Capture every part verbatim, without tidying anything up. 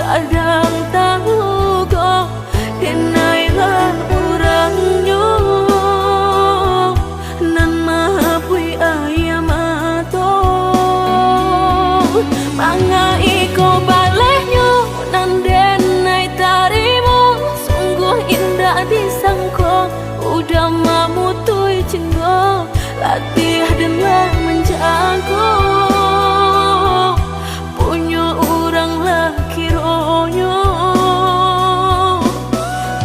Sadang talugo, denailah urangnyo, nan mahabuih aia mato. Manga iko balehnyo, nan denai tarimo, sungguah indak disangko, uda mamutuih cinggo, latiah den lah manjago. Punyo urang lah kironyo.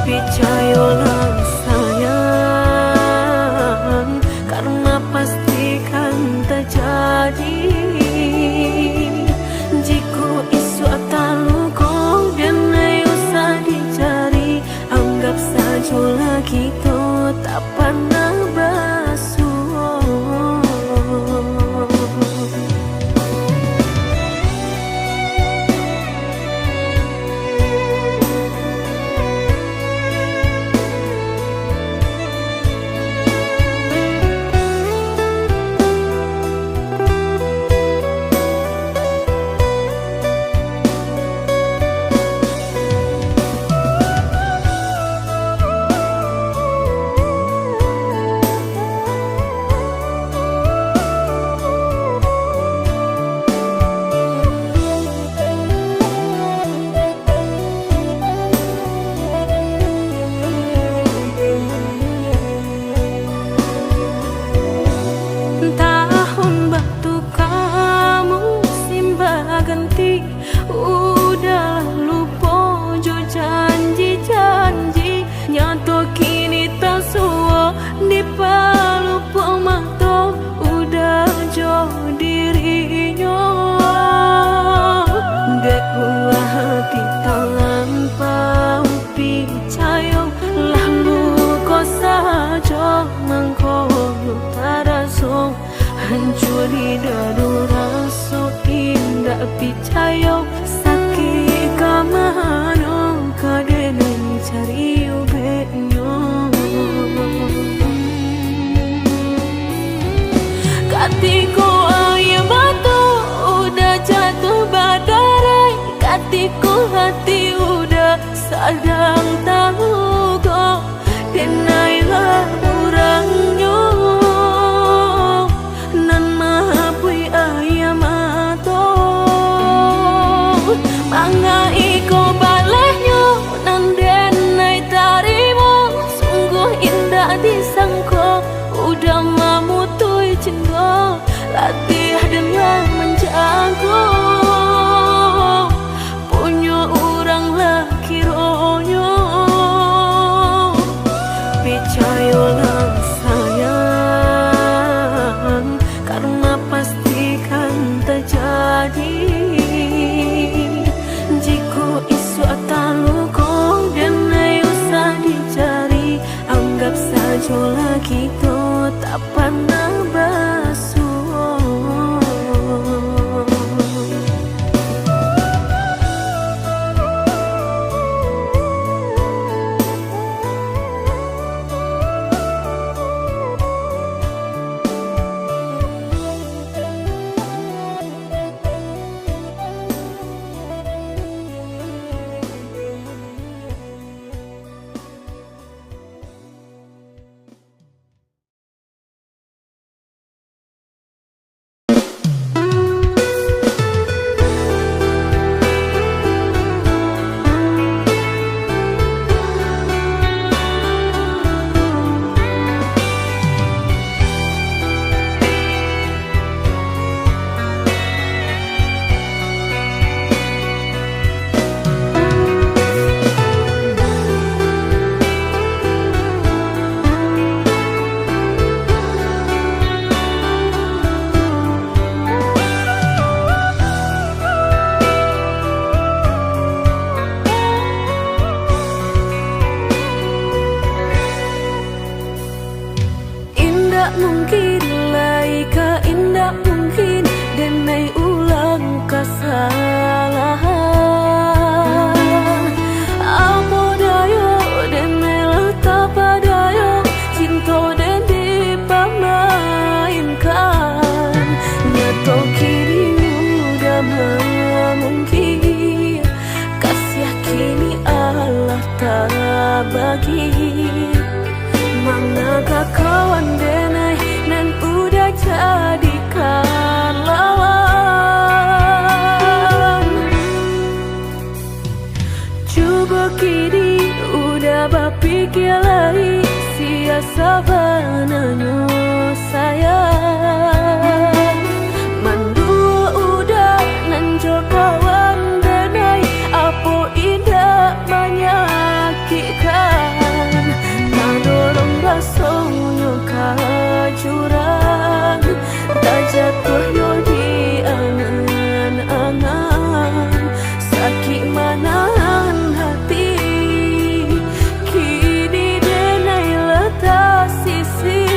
Picayolah sayang, karma pasti kan tajadi. Jikok isuak talugo, denai usah dicari, anggap sajolah kito tak panah basuo. Tahun batuka, musim baganti, udah lupo jo janji-janji. Nyato kini tasuo dipalupo mato, udah jo dirinyo. Dek ulah hati talampau picayo, lah luko sajo mangko taraso. Hancua di dado raso, indak picayo, sakik ka mano ka den cari ubeknyo. Katiko aia mato udah jatuah badarai, katiko hati udah sadang talugo, denailah urangnyo, nan mahabuih aia mato. Manga iko balehnyo, nan denai tarimo, sungguah indak disangko, udah mamutuih cinggo, latiah den lah manjago. Punyo urang lah kironyo. Picayolah sayang, Manga ka kawan denai nan udah jadikan lawan. Cubo kini udah bapikia lai, sia sabananyo sayang. Manduo udah nan jo kawan denai, apo indak manyakikkan. Tadorong rasonyo ka jurang, tajatuah yo di angan-angan. Sakik manahan hati, kini denai lah tasisih.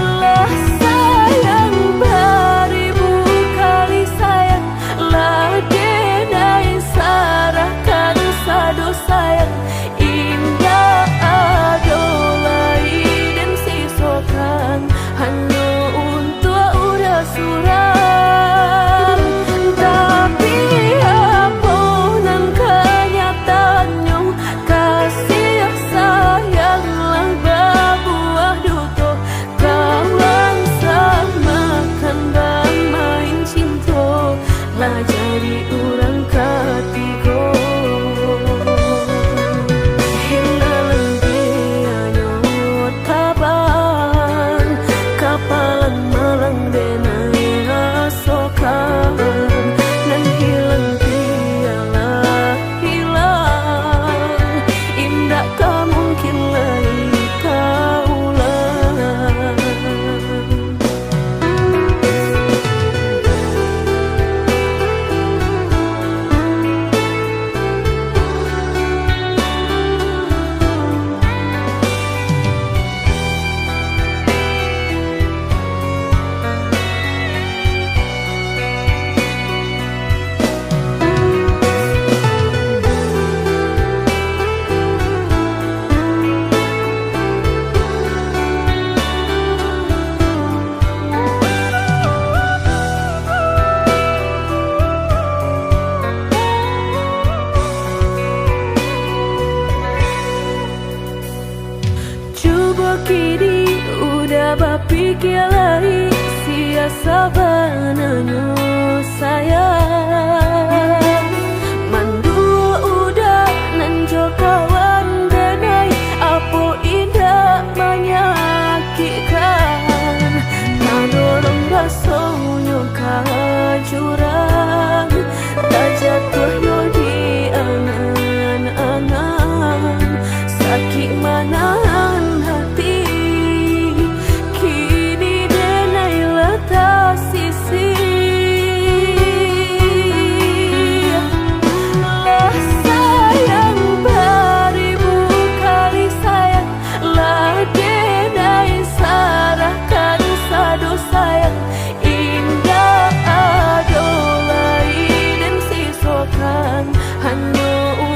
Lah sayang baribu kali sayang, lah denai sarahkan sado sayang. Indak ado lai den sisokan, hanyo untuak urang surang. Tapi, apo nan kanyataannyo, kasih sayang lah babuah duto. Kawan samakan bamain cinto, lah jadi urang katigo. Hilang dianyo taban, kapalang malang denai rasokan. Nan hilang bialah hilang, indak ka mungkin lai ka ulang. Cubo kini udah bapikia lai, sia sabananyo sayang. Manduo udah nan jo kawan denai, apo indak manyakikkan. Tadorong rasonyo ka jurang, tajatuah yo di angan-angan. Sakik manahan hati, kini denai lah tasisih. Lah sayang baribu kali sayang, lah denai sarahkan sado sayang. Indak ado lai den sisokan, hanyo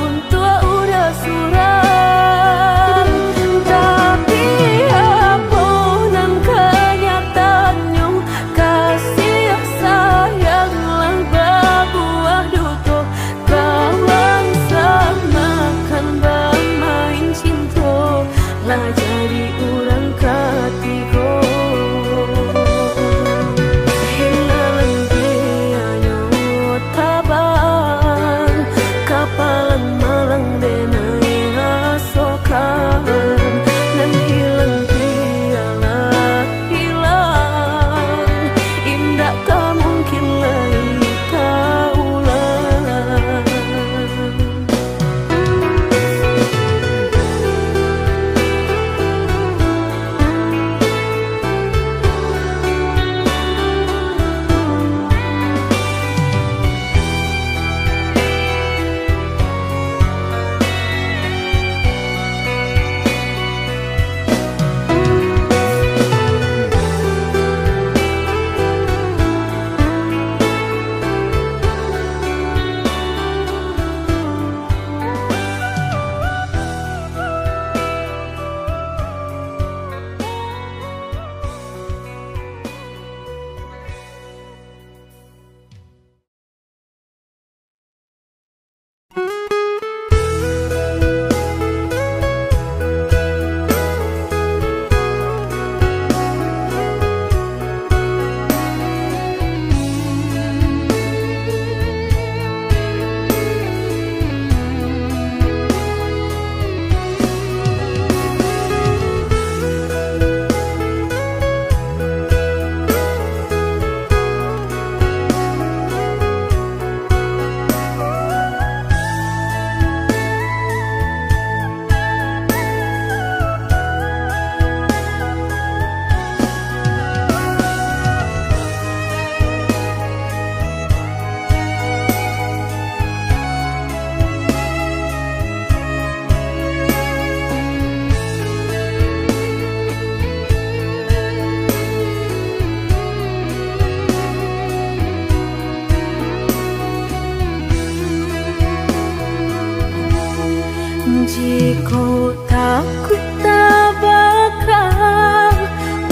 Jikok takuik tabaka,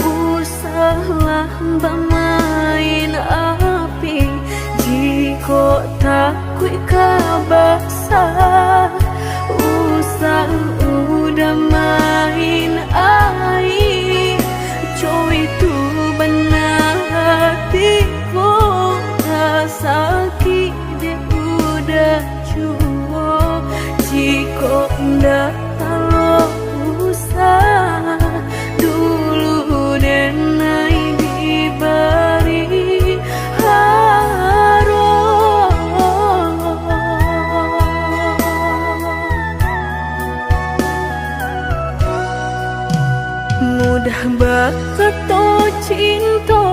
usahlah bamain api. Jikok takuik ka basa, usah udah main aia. Coy, tu bana hati ko, ka sakik dek udah juo. Jikok ndak, talok usah dulu denai dibari haro. Mudah bakato cinto,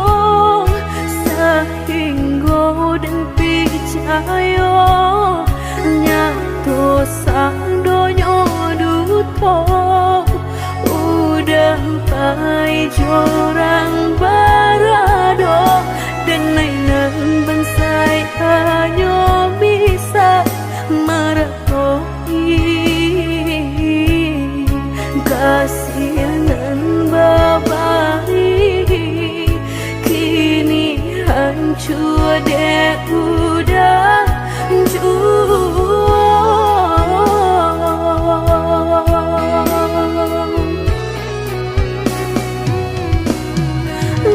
sahinggo den picayo, nyato sadonyo duto. Udah pai jo urang barado, denai nan bansaik hanyo bisa mara- -toi kasih nan babari, kini hancua dek udah juo.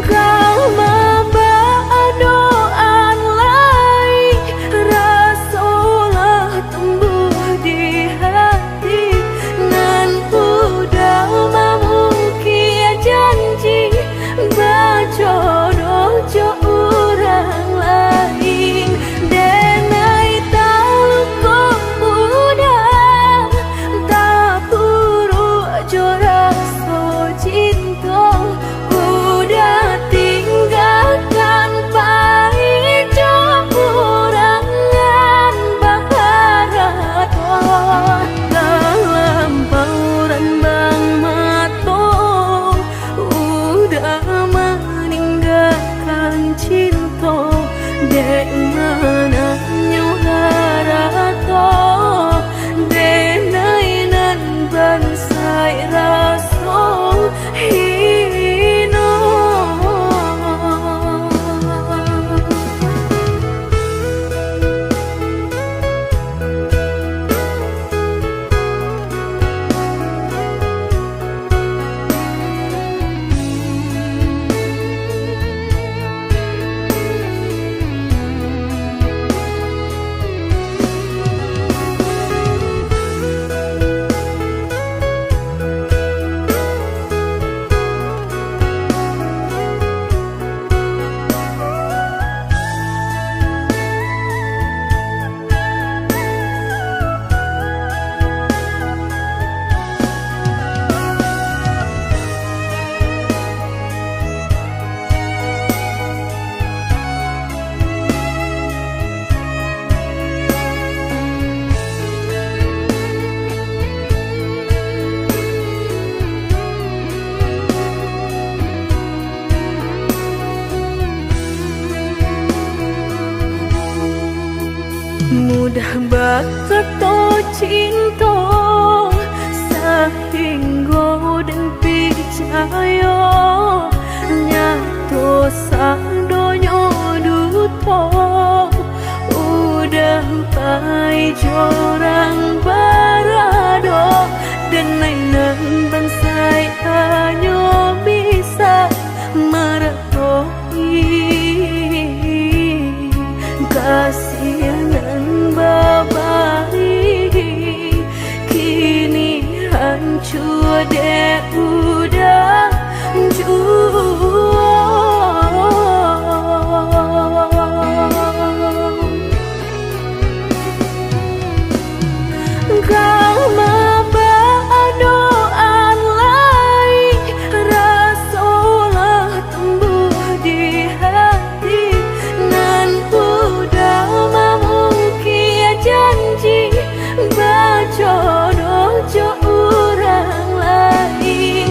Ka mambaa doa lai, raso lah tumbuah di hati, nan udah mamungkia janji bajodoh jo urang lain. Denai taluko udah, tapuruak jo raso cinto, udah tinggakan pai jo urang nan baharato. Talampau rambang mato, udah maninggakan cinto, dek mananyo harato, denai nan bansaik raso hino. Mudah bakato cinto, sahinggo den picayo, nyato sadonyo duto. Udah pai jo urang barado, denai nan bansaik hanyo bisa mara- -toi kasih nan babari, kini hancua dek udah juo. Ka mambaa doa lai, raso lah tumbuah di hati, nan udah mamungkia janji bajodoh jo urang lain.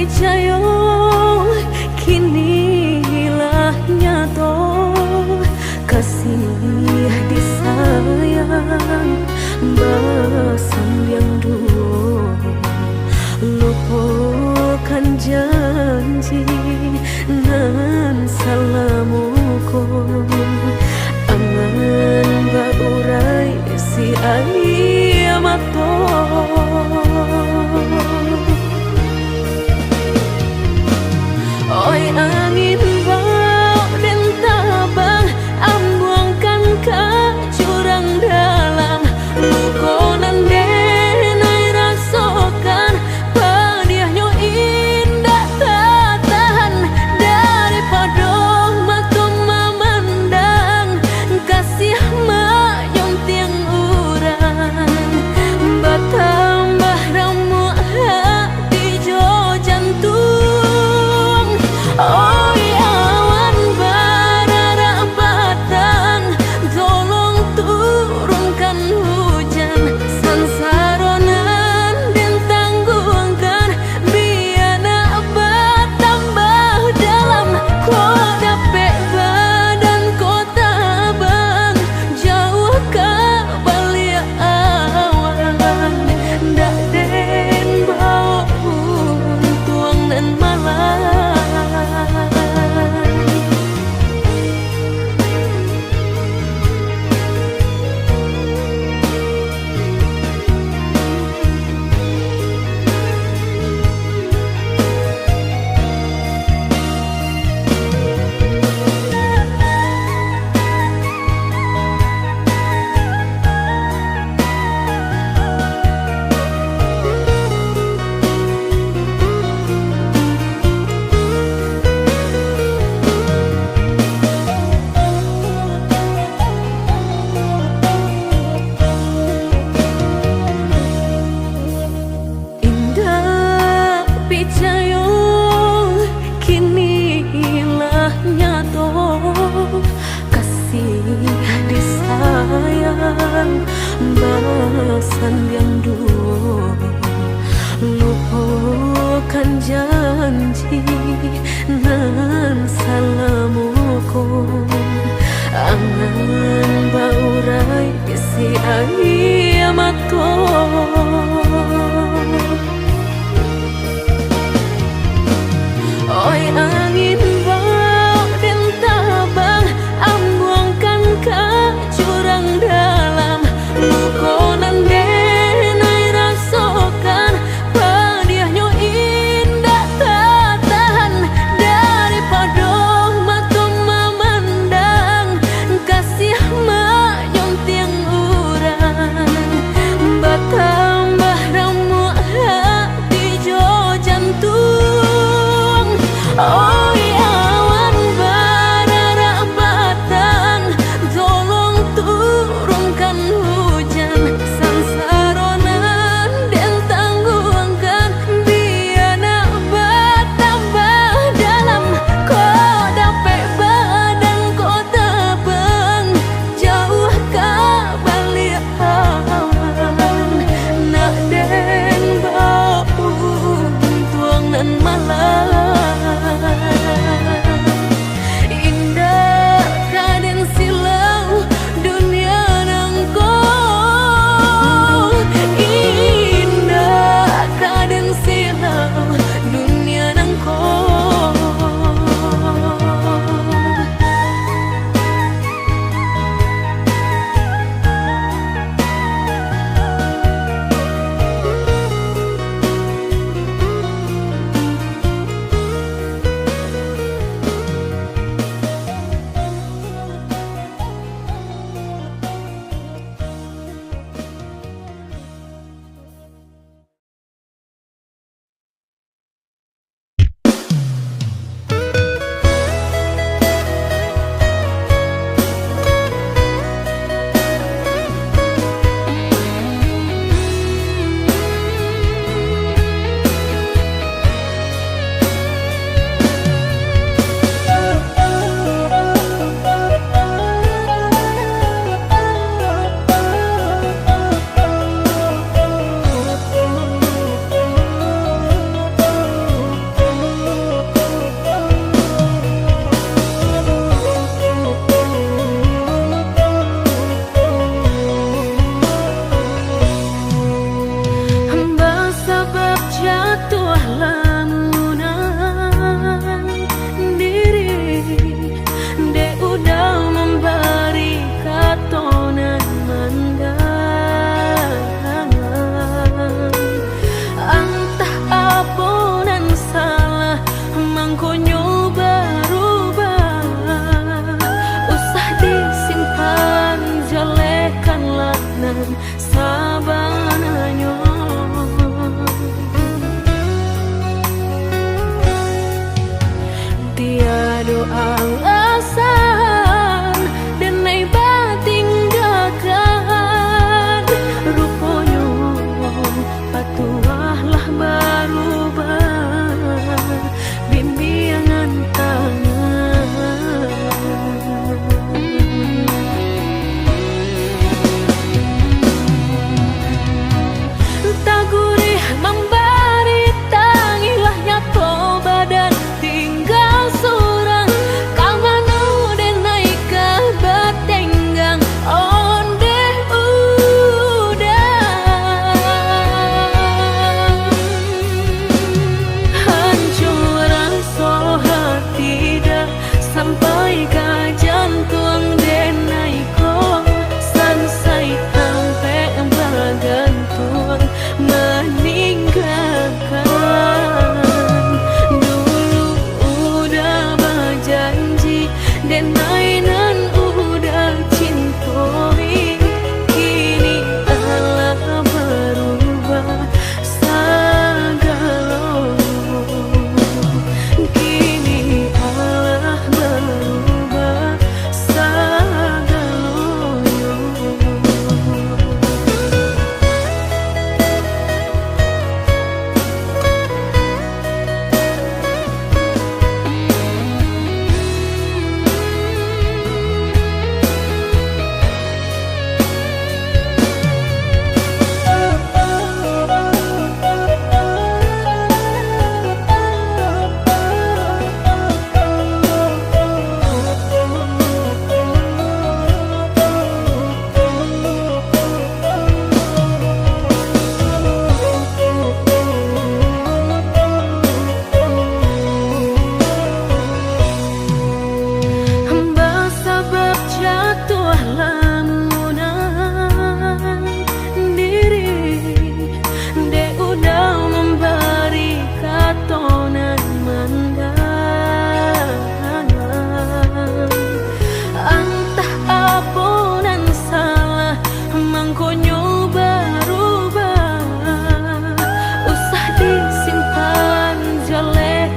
Picayo, kini lah nyato, kasih disayang basandiang duo. Lupokan janji nan salamo ko, angan baurai si aia mato. Oi angin bao den tabang, ambuangkan ka jurang dalam. Luko nan den ai rasokan, padiahnyo indak tatahan. Daripado mato mamandang, kasih manyuntiang urang, batambah ramuak hati jo jantuang. Oi awan bararak patang, tolong turunkan hujan. Sansaro nan den tangguangkan, bia nak batambah dalam. Kok dapek badan ko tabang, jauah ka baliak awan, ndak den bao untuang nan malai. Indak picayo, kini lah nyato, kasih disayang basandiang duo. Lupokan janji nan salamo ko, angan baurai si aia mato. Oi angin bao den tabang, ambuangkan ka jurang dalam. Luko nan den ai rasokan, padiahnyo indak tatahan. Daripado mato mamandang, kasih manyuntiang urang, batambah ramuak hati jo jantuang. Oi awan bararak patang, tolong turunkan hujan. Sansaro nan den tangguangkan, bia nak batambah dalam. Kok dapek badan ko tabang, jauah ka baliak awan, nak den bao untuang nan malai.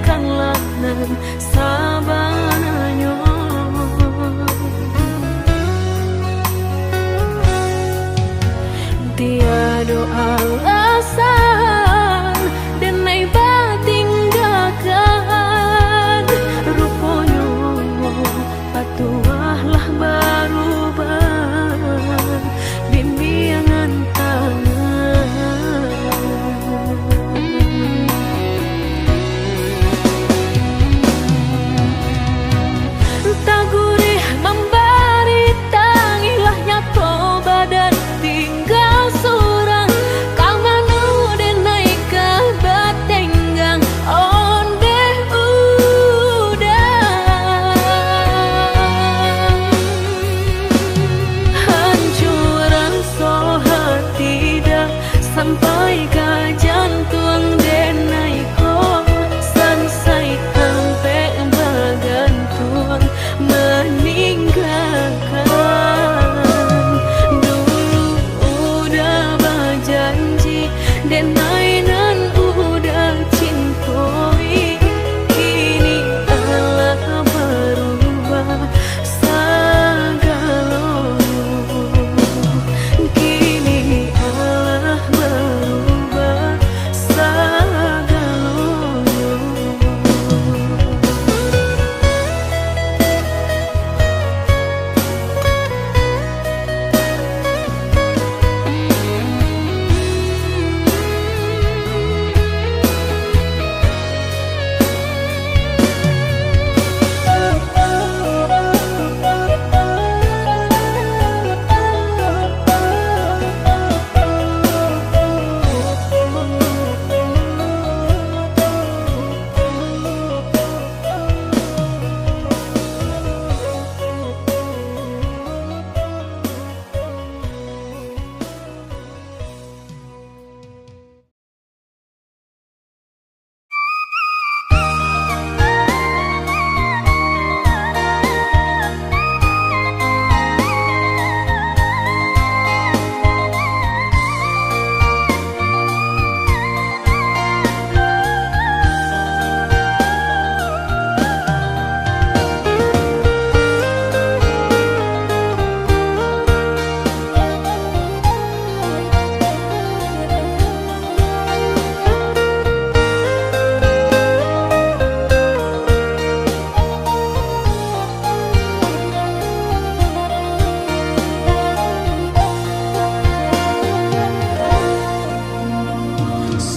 Kanlah nan sabananyo. Tiado alasan denai batinggakan. Ruponyo patuah lah barubah. Bimbiangan tangan. Tagurih mambari, tangilah nyato badan tingga surang. Ka mano denai ka batenggang ondeh uda. Hancua raso hati dah sampai ka jantuang denai ko, sansai ampek bagantuang maninggakan. Dulu uda bajanji, denai nan uda cintoi, kini alah barubah sagalonyo. Kini alah barubah sagalonyo.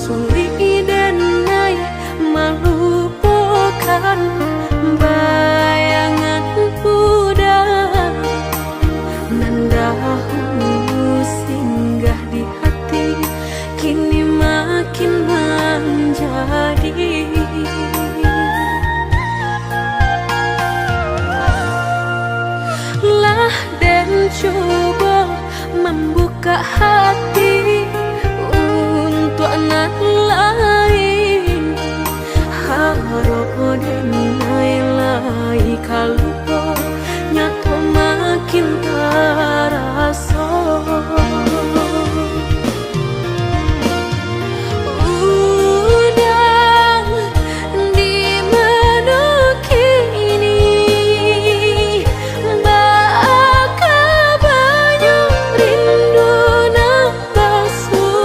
Sulik den ai malupokan bayangan uda nan dahulu singgah di hati, kini makin manjadi. Lah den cubo mambukak hati untuak nan lain, harap den ai lai ka lupo, nyato makin taraso. Uda, di mano kini, baa kabanyo rindu nan basuo?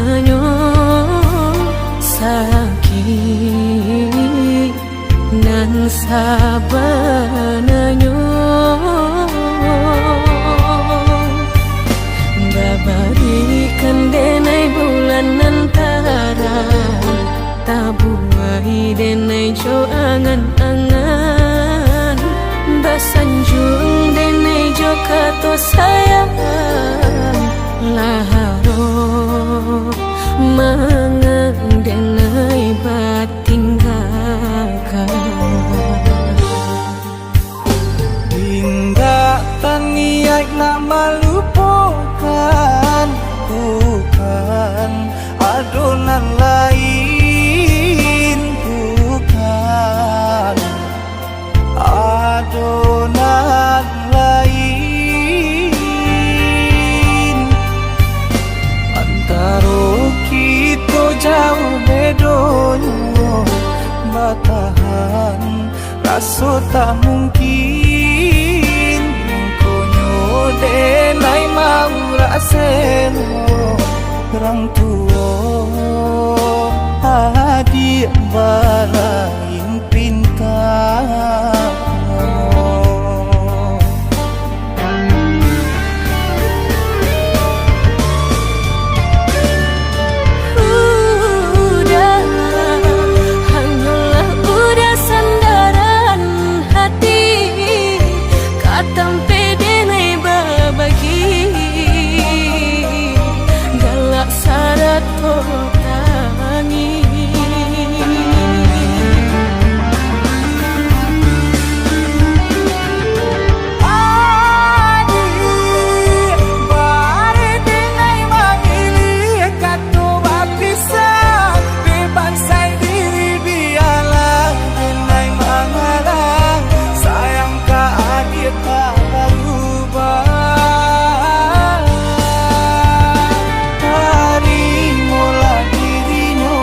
Nyo sakik nan sabananyo. Babarikan denai bulan nan tarang, tabuai denai jo angan-angan, basanjuang denai jo kato sayang, lah harok mangan denai batinggakan. Indak taniaik nak malupokan, bukan ado nan lain, bukan ado nan lain. Antaro kito jauah bedonyo, batahan raso tak mungkin. Mangkonyo denai maurak selo, urang tuo adiak balain pinta. Udah, hanyolah udah sandaran hati, ka tampek denai babagi, galak sarato tangih. Adiak, bareh denai mamiliah kato bapisah, dek bansai diri bialah denai mangalah, sayang ka adiak tak barubah. Tarimolah dirinyo,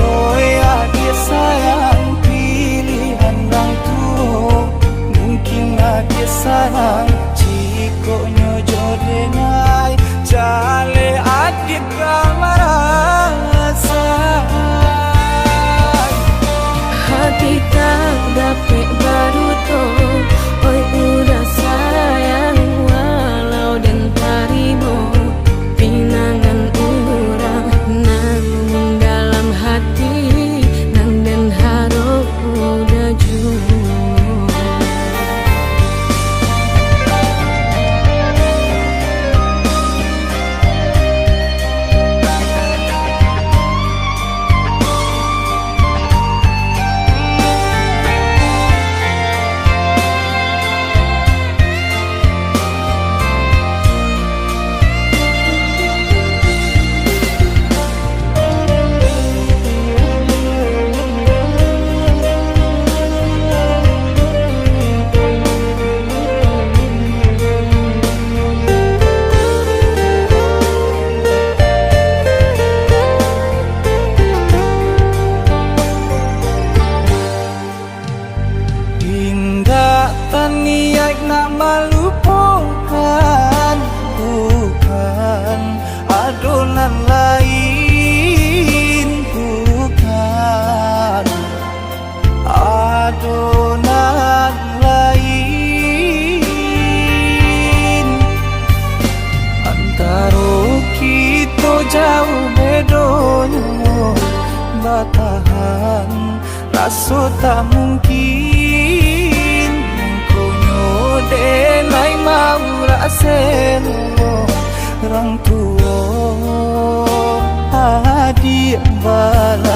oi adiak sayang, pilihan urang tuo. Mungkin adiak sanang, jikok nyo jo denai, jaleh adiak ka marasai. Hati tak dapek baduto, oi udah sayang, walau den tarimo pinangan urang nan dalam hati, nan den harok udah juo. Indak taniaik nak malupokan, bukan ado nan lain, bukan ado nan lain. Antaro kito jauah bedonyo, batahan raso tak mungkin. Mangkonyo denai maurak selo, urang tuo adiak bala